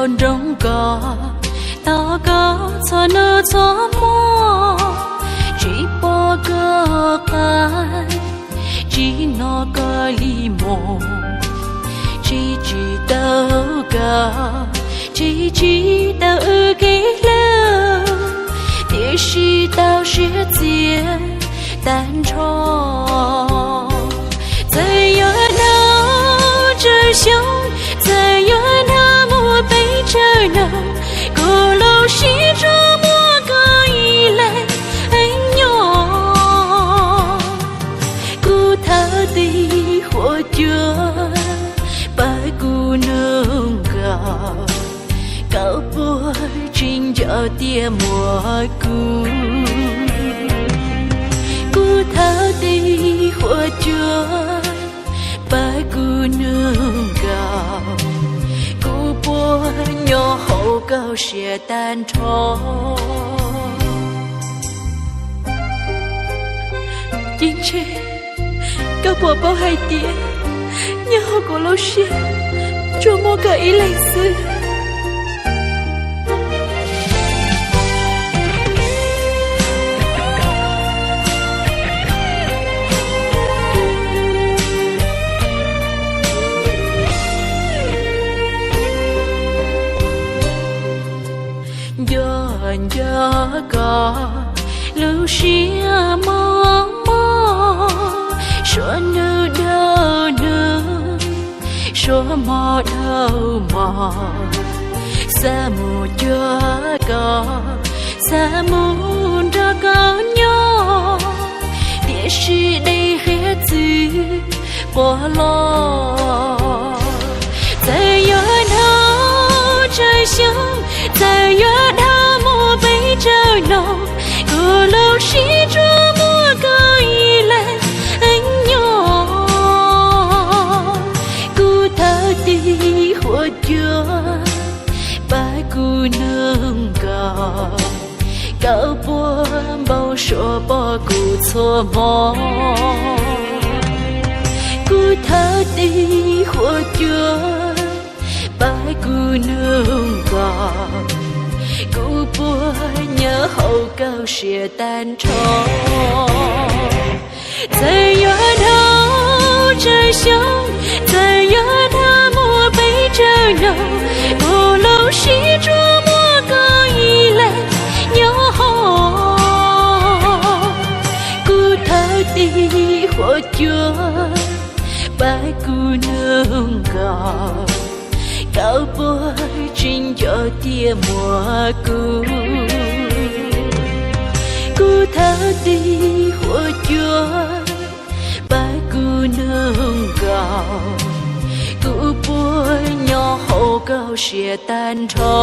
Nrog koj, thov koj txhua hnub txhua hmo, tsis pom koj qab, tsis hnov koj li mus, tsis tsis tau koj, tsis tsis tau wb kev hlub, tiam sis tau siab txias tag nrho. Txawm yuav dhau tsawg xyoo, txawm yuav dhau muaj pes tsawg no, kuv lub siab tsuas muaj koj ib leeg nyob. Kuv thov tig huab cua, pab kuv nug koj, koj puas tseem nco tiag muaj kuv? Kuv thov tig huab cua, pab kuv nug koj, kuv puas nyob hauv koj siab tag nrho? Cia ntshe koj puas paub hais tias nyob hauv kuv lub siab tsuas muaj koj ib leeg xwb. Nco nco koj lub siab mos mos, suav nug dhau nug, suav hmo dhau hmo, xav mus cuag koj, xav mus nrog koj nyob, tiam sis dej hiav txwv puas los. Txawm yuav dhau tsawg xyoo, txawm yuav dhau muaj pes tsawg no, kuv lub siab tsuas muaj koj ib leeg nyob. Kuv thov tig huab cua, pab kuv nug koj, koj puas npau suav pom kuv txhua hmo? Kuv thov tig huab cua, pab kuv nug koj, kuv puas nyob hauv koj siab tag nrho? Txawm yuav dhau tsawg xyoo, txawm yuav dhau muaj pes tsawg no, kuv lub siab tsuas muaj koj ib leeg nyob hauv. Kuv thov tig huab cua, pab kuv nug koj, koj puas tseem nco tiag muaj kuv? Kuv thov tig huab cua, pab kuv nug koj, kuv puas nyob hauv koj siab tag nrho?